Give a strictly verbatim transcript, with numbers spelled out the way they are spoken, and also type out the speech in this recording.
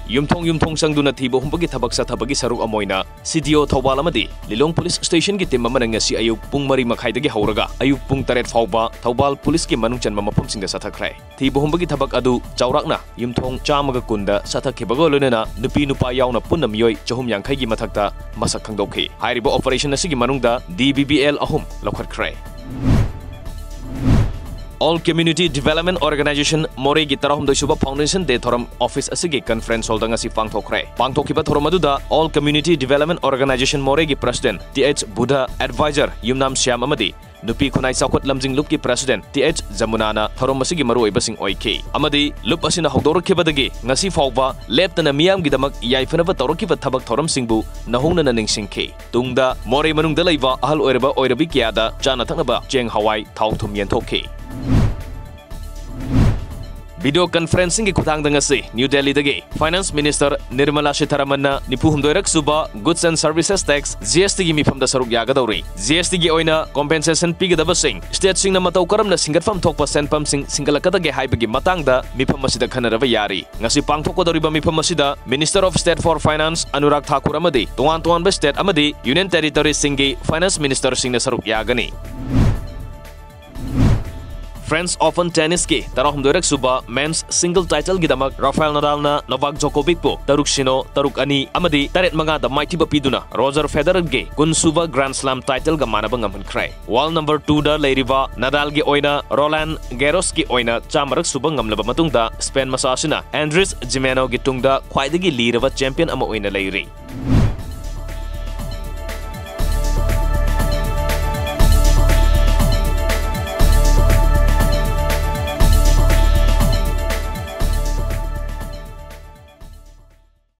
ꯌꯨꯝꯊꯣꯡ ꯌꯨꯝꯊꯣꯡ ꯆꯪꯗꯨꯅ ꯊꯤꯕ ꯍꯨꯝꯕꯒꯤ ꯊꯕꯛ ꯆꯠꯊꯕꯒꯤ ꯁꯔꯨꯛ ꯑꯃ ꯑꯣꯏꯅ C D O ꯊꯧꯕꯥꯜ ꯑꯃꯗꯤ ꯂꯤꯂꯣꯡ ꯄꯨꯂꯤꯁ ꯁ꯭ꯇꯦꯁꯟꯒꯤ ꯇꯤꯝ ꯑꯃꯅ ꯉꯁꯤ ꯑꯌꯨꯛ ꯄꯨꯡ ꯃꯔꯤ ꯃꯈꯥꯏꯗꯒꯤ ꯍꯧꯔꯒ ꯑꯌꯨꯛ ꯄꯨꯡ ꯇꯔꯦꯠ ꯐꯥꯎꯕ ꯊꯧꯕꯥꯜ ꯄꯨꯂꯤꯁꯀꯤ ꯃꯅꯨꯡ ꯆꯟꯕ ꯃꯐꯝꯁꯤꯡꯗ ꯆꯠꯊꯈ꯭ꯔꯦ꯫ ꯊꯤꯕ ꯍꯨꯝꯕꯒꯤ ꯊꯕꯛ ꯑꯗꯨ ꯆꯥꯎꯔꯥꯛꯅ ꯌꯨꯝꯊꯣꯡ ꯆꯥꯝꯃꯒ ꯀꯨꯟꯗ ꯆꯠꯊꯈꯤꯕꯒ ꯂꯣꯏꯅꯅ ꯅꯨꯄꯤ ꯅꯨꯄꯥ ꯌꯥꯎꯅ ꯄꯨꯟꯅ ꯃꯤꯑꯣꯏ ꯆꯍꯨꯝ ꯌꯥꯡꯈꯩꯒꯤ ꯃꯊꯛꯇ ꯃꯁꯛ ꯈꯪꯗꯣꯛꯈꯤ꯫ ꯍꯥꯏꯔꯤꯕ operation ꯑꯁꯤꯒꯤ ꯃꯅꯨꯡꯗ D B B L ꯑꯍꯨꯝ ꯂꯧꯈꯠꯈ꯭ꯔꯦ꯫ All Community Development Organization ꯃꯣꯔꯦꯒꯤ ꯇꯔꯥꯍꯨꯝꯗꯣꯏ ꯁꯨꯕ Foundation Day ꯊꯧꯔꯝ office ꯑꯁꯤꯒꯤ conference hall ꯗ ꯉꯁꯤ ꯄꯥꯡꯊꯣꯛꯈ꯭ꯔꯦ꯫ ꯄꯥꯡꯊꯣꯛꯈꯤꯕ ꯊꯧꯔꯝ ꯑꯗꯨꯗ All Community Development Organization ꯃꯣꯔꯦꯒꯤ President T H Buddha, Advisor ꯌꯨꯝꯅꯥꯝ ꯁ꯭ꯌꯥꯝ ꯑꯃꯗꯤ ꯅꯨꯄꯤ ꯈꯨꯟꯅꯥꯏ ꯆꯥꯎꯈꯠ ꯂꯝꯖꯤꯡ ꯂꯨꯞꯀꯤ President T H ꯖꯃꯨꯅꯥꯅ ꯊꯧꯔꯝ ꯑꯁꯤꯒꯤ ꯃꯔꯨꯑꯣꯏꯕꯁꯤꯡ ꯑꯣꯏꯈꯤ ꯑꯃꯗꯤ ꯂꯨꯞ ꯑꯁꯤꯅ ꯍꯧꯗꯣꯔꯛꯈꯤꯕꯗꯒꯤ ꯉꯁꯤ ꯐꯥꯎꯕ ꯂꯦꯞꯇꯅ ꯃꯤꯌꯥꯝꯒꯤꯗꯃꯛ ꯌꯥꯏꯐꯅꯕ ꯇꯧꯔꯛꯈꯤꯕ ꯊꯕꯛ ꯊꯧꯔꯝꯁꯤꯡꯕꯨ ꯅꯧꯍꯧꯅꯅ ꯅꯤꯡꯁꯤꯡꯈꯤ꯫ ꯇꯨꯡꯗ ꯃꯣꯔꯦ ꯃꯅꯨꯡꯗ ꯂꯩꯕ ꯑꯍꯜ ꯑꯣꯏꯔꯕ ꯑꯣꯏꯔꯕꯤ ꯀꯌꯥꯗ ꯆꯥꯅ ꯊꯛꯅꯕ ꯆꯦꯡ ꯍꯋꯥꯏ ꯊꯥꯎ ꯊꯨꯝ ꯌꯦꯟꯊꯣꯛꯈꯤ꯫ Video conferencing ꯒꯤ ꯈꯨꯠꯊꯥꯡꯗ ꯉꯁꯤ ꯅ꯭ꯌꯨ ꯗꯦꯜꯂꯤꯗꯒꯤ Finance Minister ꯅꯤꯔꯃꯂꯥ ꯁꯤꯊꯥꯔꯥꯃꯟꯅ ꯅꯤꯐꯨ ꯍꯨꯝꯗꯣꯏꯔꯛ ꯁꯨꯕ Goods and Services Tax, G S T ꯒꯤ ꯃꯤꯐꯝꯗ ꯁꯔꯨꯛ ꯌꯥꯒꯗꯧꯔꯤ꯫ G S T ꯒꯤ ꯑꯣꯏꯅ compensation ꯄꯤꯒꯗꯕꯁꯤꯡ state ꯁꯤꯡꯅ ꯃꯇꯧ ꯀꯔꯝꯅ ꯁꯤꯡꯒꯠꯐꯝ ꯊꯣꯛꯄ ꯁꯦꯟꯐꯝꯁꯤꯡ ꯁꯤꯡꯒꯠꯂꯛꯀꯗꯒꯦ ꯍꯥꯏꯕꯒꯤ ꯃꯇꯥꯡꯗ ꯃꯤꯐꯝ ꯑꯁꯤꯗ ꯈꯟꯅꯔꯕ ꯌꯥꯔꯤ꯫ ꯉꯁꯤ ꯄꯥꯡꯊꯣꯛꯀꯗꯧꯔꯤꯕ ꯃꯤꯐꯝ ꯑꯁꯤꯗ Minister of State for Finance Anurag Thakur ꯑꯃꯗꯤ ꯇꯣꯉꯥꯟ ꯇꯣꯉꯥꯟꯕ state ꯑꯃꯗꯤ union territory ꯁꯤꯡꯒꯤ finance minister ꯁꯤꯡꯅ ꯁꯔꯨꯛ ꯌꯥꯒꯅꯤ꯫ French Open tennis ꯀꯤ ꯇꯔꯥꯍꯨꯝꯗꯣꯏꯔꯛ ꯁꯨꯕ men's single title ꯒꯤꯗꯃꯛ Rafael Nadal ꯅ Novak Djokovic ꯄꯨ ꯇꯔꯨꯛ ꯁꯤꯅꯣ, ꯇꯔꯨꯛ ꯑꯅꯤ ꯑꯃꯗꯤ ꯇꯔꯦꯠ ꯃꯉꯥꯗ ꯃꯥꯏꯊꯤꯕ ꯄꯤꯗꯨꯅ Roger Federer ꯒꯤ ꯀꯨꯟ ꯁꯨꯕ Grand Slam title ꯒ ꯃꯥꯟꯅꯕ ꯉꯝꯍꯟꯈ꯭ꯔꯦ꯫ World number two ꯗ ꯂꯩꯔꯤꯕ Nadal ꯒꯤ ꯑꯣꯏꯅ Roland Garros ꯀꯤ ꯑꯣꯏꯅ ꯆꯥꯝꯃꯔꯛ ꯁꯨꯕ ꯉꯝꯂꯕ ꯃꯇꯨꯡꯗ Spain ꯃꯆꯥ ꯑꯁꯤꯅ Andres Gimeno ꯒꯤ ꯇꯨꯡꯗ ꯈ꯭ꯋꯥꯏꯗꯒꯤ ꯂꯤꯔꯕ champion ꯑꯃ ꯑꯣꯏꯅ ꯂꯩꯔꯤ꯫